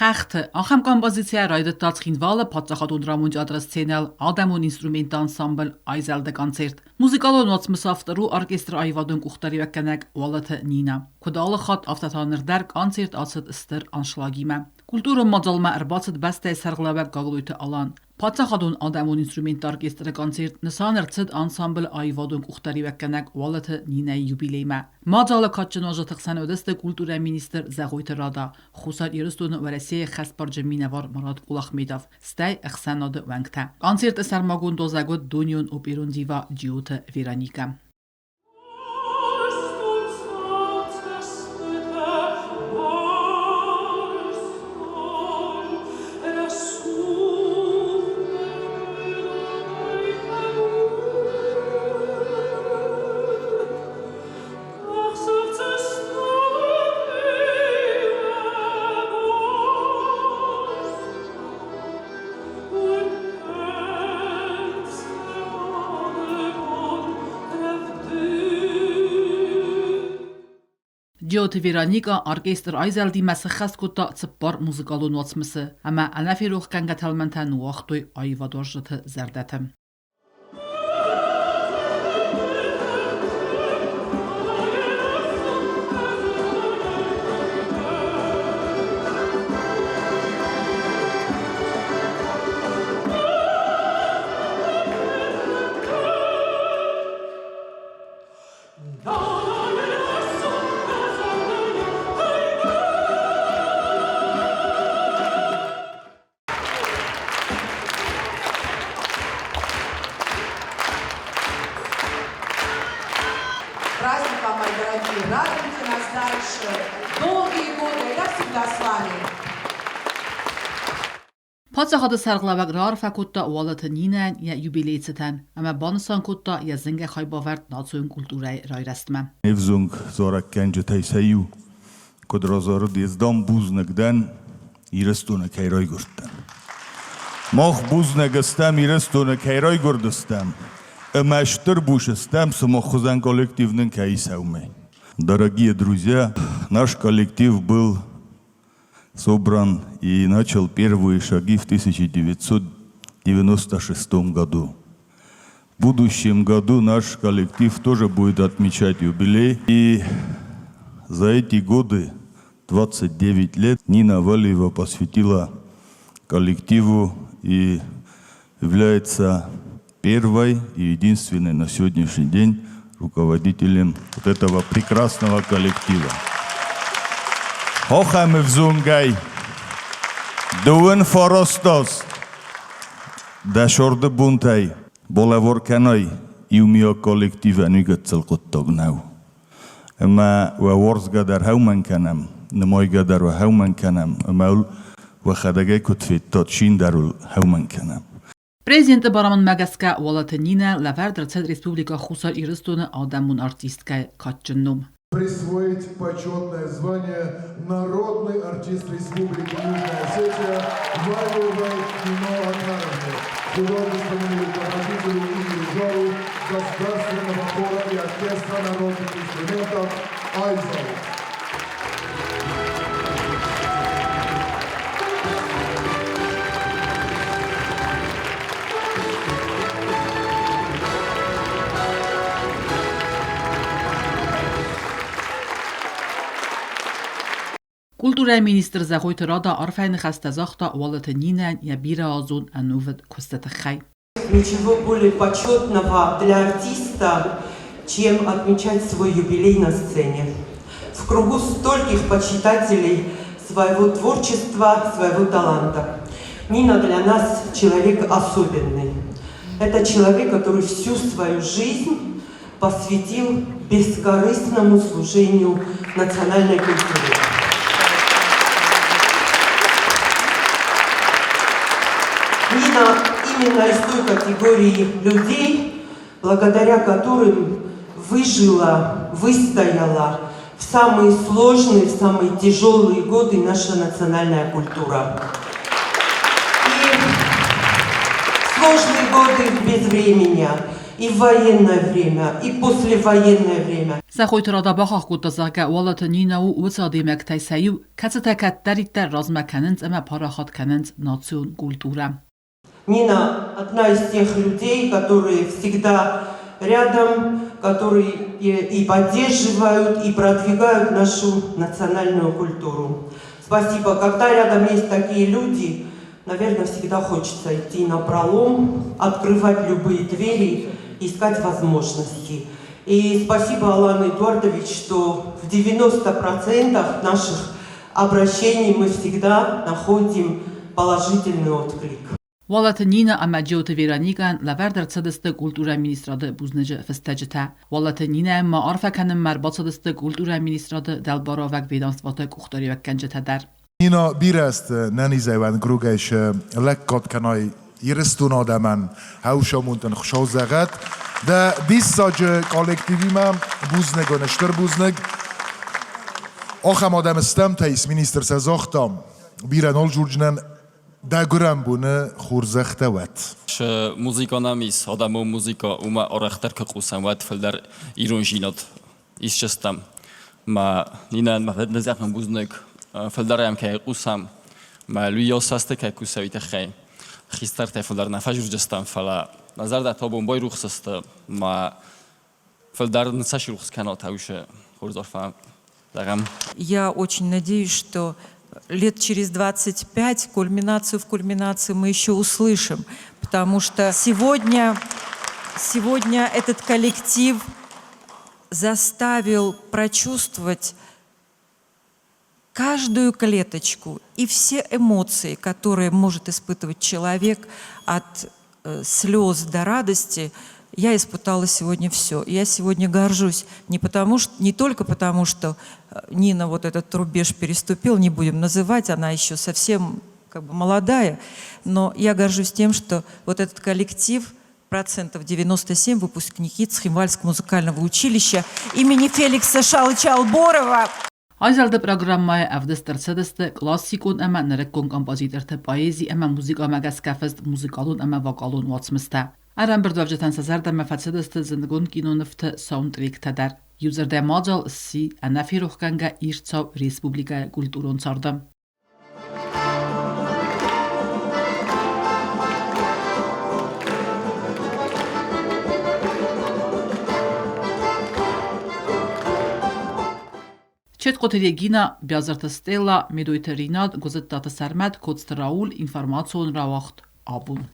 Хӕхты ахӕм композицийӕ райдыдта Цхинвалы паддзахадон драмон театры сценӕйыл адӕмон инструментты ансамбль «Айзӕлд-ы концерт». Музыкалон уацмысы автор у оркестры аивадон къухдариуӕггӕнӕг Уалыты Нинӕ. Куыд алы хатт, афтӕ та ныр дӕр концерт ацыд стыр аншлагимӕ. Культурон мадзалмӕ ӕрбацыд бӕстӕйы сӕргълӕууӕг Гаглойты Алан. Паддзахадон адӕмон инструментты оркестры концерт нысан ӕрцыд ансамблы аивадон къухдариуӕггӕнӕг Уалыты Нинӕйы юбилеймӕ. Мадзалы кадджын уазджыты хсӕн уыдысты культурӕйы министр Зӕгъойты Рада, Хуссар Ирыстоны Уӕрӕсейы хӕстбарджын минӕвар Мурат Кулахметов, стӕй ӕхсӕнады уӕнгтӕ. Концерты сӕрмагонд уазӕг уыд дунеон оперон дива Джиоты Вероникӕ. Джиоты Вероникӕ оркестр айзӕлдимӕ сыххӕст кодта цыппар музыкалон уацмысы ӕмӕ ӕнӕферохгӕнгӕ тӕлмӕнтӕ ныууагътой аивадуарзджыты зӕрдӕты. Праздник вам, мои дорогие! Радуйте нас дальше! Долгие годы! Я всегда с вами! Паддзахады сӕргълӕууӕг раарфӕ кодта Уалыты Нинӕйӕн йӕ юбилейы цытӕн ӕмӕ банысан кодта йӕ зынгӕ хайбавӕрд национ культурӕйы райрӕзтмӕ. Не взонг зарӕггӕнджытӕй сӕ иу, куыд разарыд ездам бузныг дӕн, Ирыстоны кӕй райгуырдтӕн. Мах бузныг стӕм Ирыстоны кӕй райгуырдыстӕм ӕмӕ стыр бус стӕм, сымах хуызӕн коллектив нын кӕй ис, уымӕй. Дорогие друзья, наш коллектив был собран и начал первые шаги в 1996 году. В будущем году наш коллектив тоже будет отмечать юбилей. И за эти годы, 29 лет, Нина Валиева посвятила коллективу и является первой и единственной на сегодняшний день руководителем вот этого прекрасного коллектива. Хохӕм ӕвзонгӕй дыууын фарастаз дӕ сорды бунтӕй болӕвор кӕнай иумиаг коллективӕн уый гыццыл хъуыддаг нӕу. Ӕмӕ уӕ уарзгӕ дӕр хӕумӕн кӕнӕм, нымайгӕ дӕр уӕ хӕумӕн кӕнӕм, ӕмӕ уыл уӕхӕдӕгӕй куыд федтат, шин дӕр уыл хӕумӕн кӕнӕм. Президенты барамындмӕ гӕсгӕ Уалыты Нинӕ лӕвӕрд ӕрцыд Республикӕ Хуссар Ирыстоны адӕмон артисткӕйы кадджын ном. Присвоить почетное звание Народный артист Республики Южная Осетия Валиевой Нино Отаровне, художественному руководителю и дирижеру Государственного хора и оркестра народных инструментов «Айзел». Культурӕйы министр Зӕгъойты Рада арфӕйы ныхӕстӕ загъта Уалыты Нинӕйӕн йӕ бирӕазон ӕнувыд куысты тыххӕй. Ничего более почетного для артиста, чем отмечать свой юбилей на сцене. В кругу стольких почитателей своего творчества, своего таланта. Нина для нас человек особенный. Это человек, который всю свою жизнь посвятил бескорыстному служению национальной культуре. Нина именно из той категории людей, благодаря которым выжила, выстояла в самые сложные, в самые тяжелые годы наша национальная культура. И сложные годы без времени. И в военное время, и послевоенное время. Зӕгъойты Рада бахахх кодта, зӕгъгӕ, Уалыты Нинӕ у уыцы адӕймӕгтӕй сӕ иу, кӕцытӕ кӕддӕриддӕр размӕ кӕнынц ӕмӕ парахат кӕнынц национ культурӕ. Нина одна из тех людей, которые всегда рядом, которые и поддерживают, и продвигают нашу национальную культуру. Спасибо. Когда рядом есть такие люди, наверное, всегда хочется идти на пролом, открывать любые двери, искать возможности. И спасибо, Алан Эдуардович, что в 90% наших обращений мы всегда находим положительный отклик. Уалыты Нинӕ ӕмӕ Джиоты Вероникӕйӕн лӕвӕрд ӕрцыдысты культурӕйы министрады бузныджы фыстӕджытӕ. Уалыты Нинӕйӕн ма арфӕ кӕнынмӕ ӕрбацыдысты культурӕйы министрады дӕлбаруӕвӕг ведомствоты къухдариуӕггӕнджытӕ дӕр. Нина бирӕ азты нӕнизӕй уӕнгрогӕй сӕ лӕггад кӕнай Ирыстоны адӕмӕн, хӕусамондӕн Хуыцау зӕгъӕд. Дӕ диссаджы коллективимӕ бузныг уын, стыр бузныг. Ахӕм адӕм стӕмтӕ ис, министр сӕ загъта, бирӕ нал дзурджынӕн дӕ гуырӕн боны хорзӕхтӕ уӕд. Музыка нӕм ис, адӕмон музыка, уымӕ арӕхдӕр куы хъусӕм, уӕд фылдӕр иронзинад исчестӕм. Мӕ Нинӕн мӕ фӕднӕзӕхӕн бузныг, фылдӕр ӕм кӕй хъусӕм, мӕ луййау цӕсты кӕй кусӕ, уый тыххӕй. Хистӕртӕй фылдӕр нӕ фӕзурджыстӕм, фӕлӕ нӕ зӕрдӕтӕ абон байрухс сты, мӕ фылдӕр нын цас рухс кӕнат, уыцы хорз арфӕ зӕгъӕм. Я очень надеюсь, что лет через 25 кульминацию в кульминации мы еще услышим, потому что сегодня, сегодня этот коллектив заставил прочувствовать каждую клеточку и все эмоции, которые может испытывать человек от слез до радости, я испытала сегодня все. Я сегодня горжусь не, потому, что, не только потому, что Нина вот этот рубеж переступил, не будем называть, она еще совсем как бы молодая, но я горжусь тем, что вот этот коллектив, процентов 97 выпускники Цхинвальского музыкального училища имени Феликса Шалыча Алборова. Айзӕлды программӕйы ӕвдыст ӕрцыдысты классикон ӕмӕ нырыккон композиторты поэзи ӕмӕ музыкӕмӕ гӕсгӕ фыст музыкалон ӕмӕ вокалон уацмыстӕ. Ӕрӕмбырдуӕвджытӕн сӕ зӕрдӕмӕ фӕцыдысты зындгонд кинонывты саундтректӕ дӕр. Иудзырдӕй мадзал сси ӕнӕферохгӕнгӕ ирд цау республикӕйы культурон царды. Четкъоты Регина, Биазырты Стелла, Медойты Ринат, Гуызыттаты Сӕрмӕт, Коцты Рауль, информацион рауагъд «Абон».